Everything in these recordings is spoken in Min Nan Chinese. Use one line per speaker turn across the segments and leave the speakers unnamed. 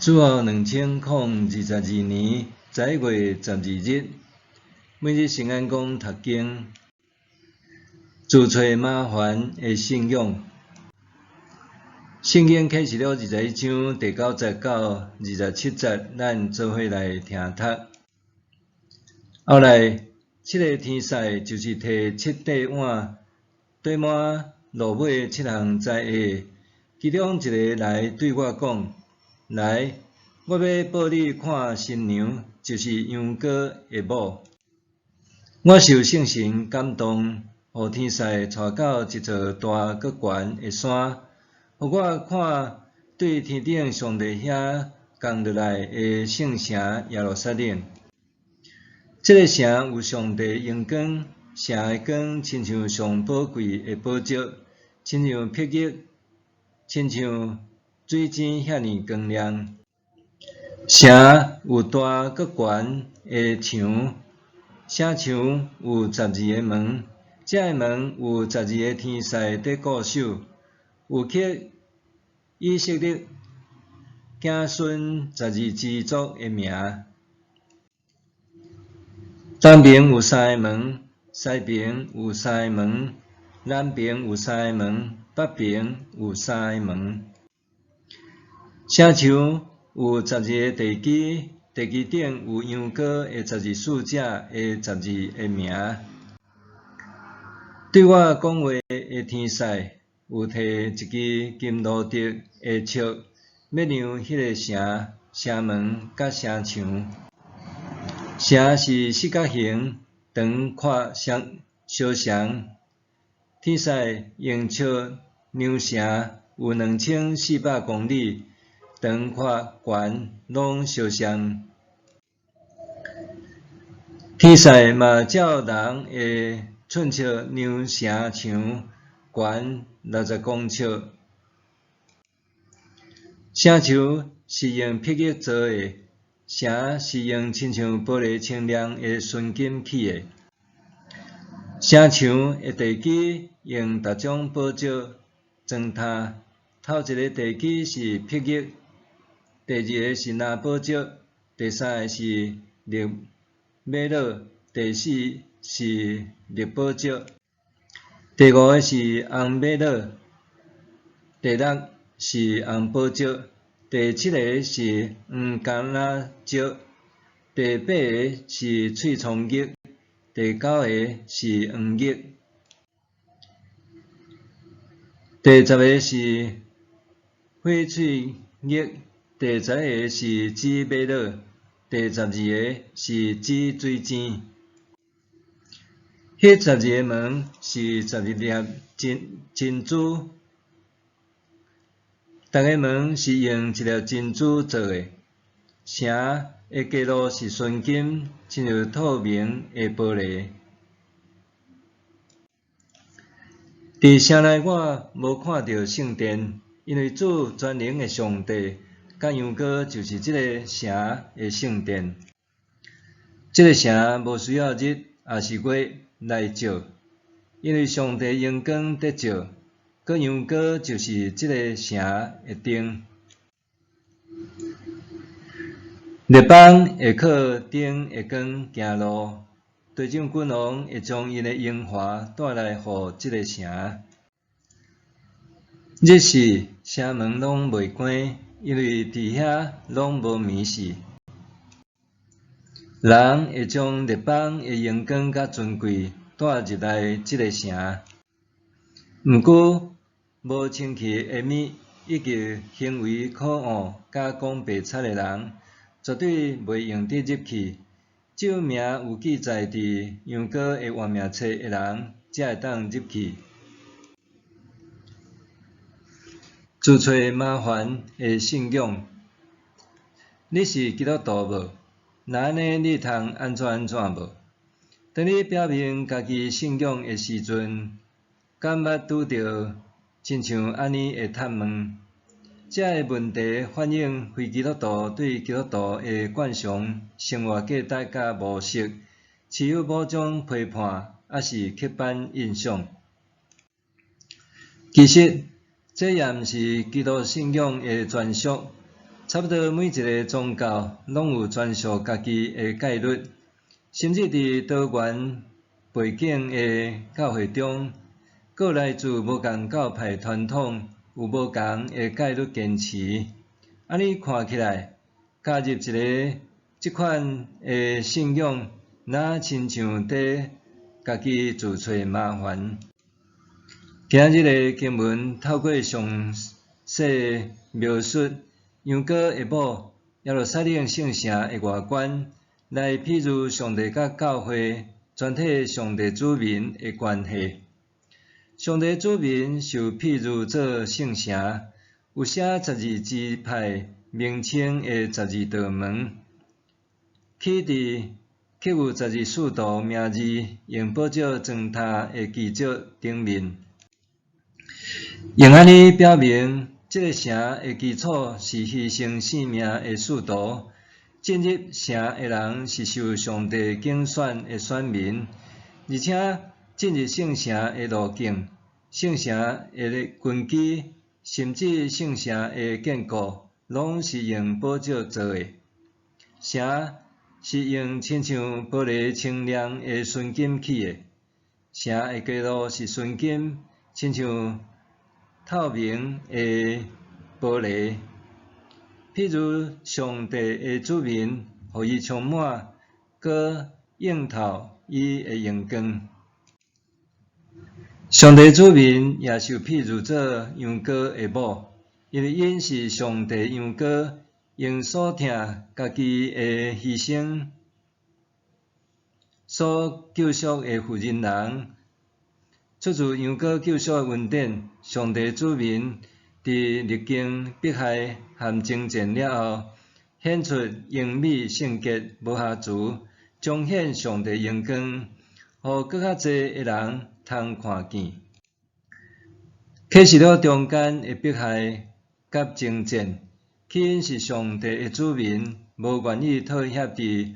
主後2022年11月12日，每日聖安公讀經，自揣麻煩的信仰。聖經啟示錄21章第9節到27節，咱做伙來聽讀。後來，七个天使就是提七塊碗，綴滿落尾七項災禍，其中一个來對我講：來，我欲報你看新娘，就是羊羔的某。我受聖神感動，予天使帶到一座大閣懸的山，予我看對天頂上帝遐降落來的聖城耶路撒冷。這个城有上帝榮光，城的光親像上寶貴的寶石，親像碧玉，親像水晶遐爾光亮。城有大閣懸的牆，城牆有十二个門，這个門有十二个天使佇固守，有刻以色列子孫十二支族的名。東爿有三个門，西爿有三個門，南爿有三个門，北爿有三個門。城牆有十二个地基，地基頂有羊羔的十二使者的十二个名。對我講話的天使有提一支金爐笛的尺，欲量彼个城、城門佮城牆。城是四角形，長闊相相仝。天使用尺量城，有2400公里，長闊懸攏相仝。天使嘛照人的寸尺量城牆，懸60公尺。城牆是用碧玉做的，城是用親像玻璃清亮的純金砌的。城牆的地基用逐種寶石磚墼，頭一个地基是碧玉，第二个是藍寶石，第三个是綠瑪瑙，第四是綠寶石，第五个是紅瑪瑙，第六是紅寶石，第七个是黃橄欖石，第八个是翠蔥玉，第九个是黃玉，第十个是翡翠玉，第十一个是紫瑪瑙，第十二个是紫水晶。彼十二个門是十二粒珍珍珠，逐个門是用一粒珍珠做的。城的街路是純金，親像透明的玻璃。佇城內我無看著聖殿，因為主全能的上帝佮羊羔就是這个城的聖殿。這个城無需要日，抑是月來照，因為上帝榮光佇照，閣羊羔就是這个城的燈。列邦會靠燈的光行路，大眾君王會將𪜶的榮華帶來予這个城。日時城門攏袂關，因為佇遐攏無暝時。人會將列邦的榮光佮尊貴帶入來這个城。毋過，無清氣的物以及行為可惡佮講白賊的人，絕對袂用得入去。只有名有記載佇羊羔的活命冊的人，才會當入去。自揣麻煩的信仰，你是基督徒無？若按呢，你通按怎按怎無？當你表明家己信仰的時陣，敢捌拄著親像按呢的探問？這个問題反映非基督徒對基督徒的慣常生活價值佮模式，持有某種批判，抑是刻板印象。其實，這也毋是基督信仰的專屬。差不多每一个宗教攏有專屬家己的戒律，甚至佇多元背景的教會中，閣來自無仝教派傳統，有無仝的戒律堅持。按呢看起來，加入一个這款的信仰，若親像佇家己自揣麻煩。今仔日的經文透過詳細描述羊羔的母耶路撒冷聖城的外觀，來譬喻上帝佮教會全體上帝子民的關係。上帝子民受譬喻做聖城，有寫12支派名稱的12道門，起佇刻有12使徒名字用寶石磚塔的基石頂面。用按呢表明，這个城的基礎是犧牲性命的使徒。進入城的人是受上帝揀選的選民，而且進入聖城的路徑、聖城的根基，甚至聖城的堅固，攏是用寶石做的。城是用親像玻璃清亮的純金起的，城的街路是純金，親像透明的玻璃。譬如上帝的子民，予伊充滿，閣映透伊的榮光。上帝子民也受譬喻做羊羔的母，因為𪜶是上帝羊羔用所疼家己的犧牲所救贖的婦人人。出自羊羔救贖的恩典，上帝子民佇歷經迫害和爭戰了後，顯出榮美聖潔無瑕疵，彰顯上帝榮光，予閣較濟的人通看見。啟示錄中間的迫害佮爭戰，起因是上帝的子民無願意妥協佇予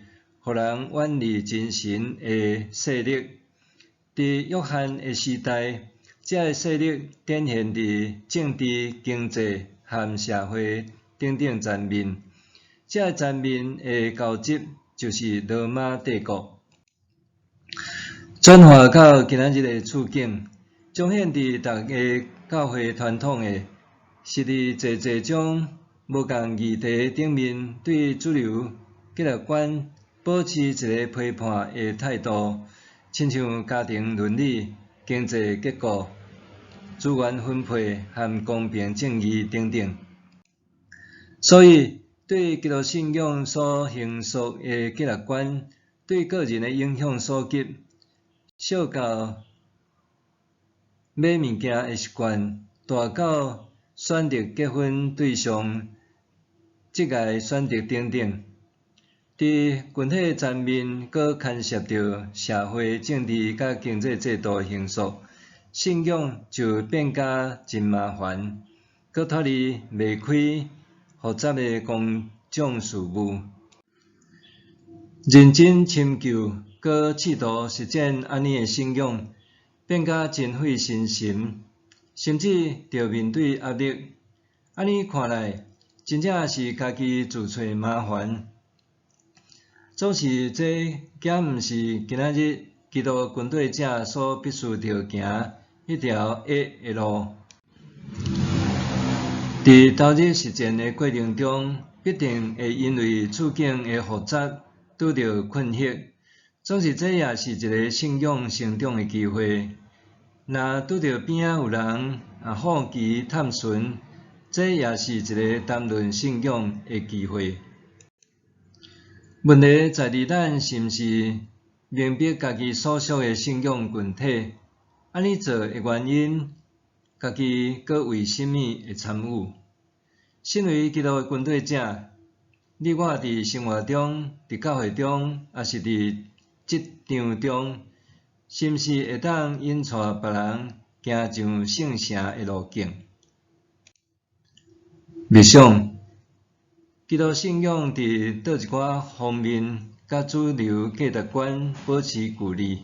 人遠離真神的勢力。佇約翰的時代，這个勢力展現佇政治、經濟和社會等等層面。這个層面的交集就是羅馬帝國。轉化到今仔日的處境，彰顯佇逐个教會傳統的，是佇濟濟種無仝議題頂面，對主流價值觀保持一个批判的態度，親像家庭倫理、經濟結構、資源分配和公平正義等等。所以，對基督信仰所形塑的價值觀，對個人的影響所及，小到買物件的習慣，大到選擇結婚對象、職業選擇等等，佇群體層面，閣牽涉著社會、政治佮經濟制度的形塑，信仰就變甲真麻煩，閣脫離袂開複雜的公眾事務。認真深究，閣試圖實踐按呢的信仰，變甲真費心神，甚至著面對壓力。按呢看來，真正是家己自揣麻煩。總是這敢毋是今仔日基督跟隨者所必須著行彼條愛的路？佇投入實踐的過程中，必定會因為處境的複雜拄著困惑。總是這也是一个信仰成長的機會。若拄著邊仔有人好奇探詢，這也是一个談論信仰的機會。問題在於咱是毋是明白家己所屬的信仰群體，按呢做的原因，家己閣為啥物會參與？身為基督的跟隨者，你我佇生活中、佇教會中，抑是佇職場中，是毋是會當引帶別人行上聖城的路徑？默想，基督信仰佇佗一寡方面，佮主流價值觀保持距離，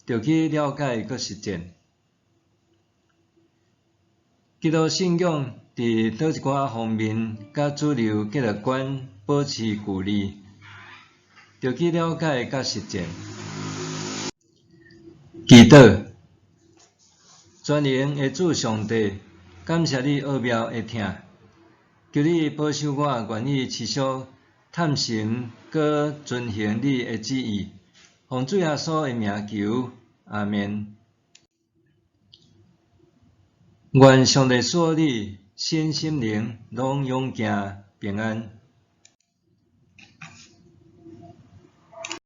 著去了解閣實踐。基督信仰佇佗一寡方面佮主流價值觀保持距離，著去了解佮實踐。祈禱，全能的主上帝，感謝你奧妙的疼，求你保守我願意持續探尋閣遵行你的旨意。奉主耶穌的名求，阿們。願上帝賜予你身心靈攏勇健平安。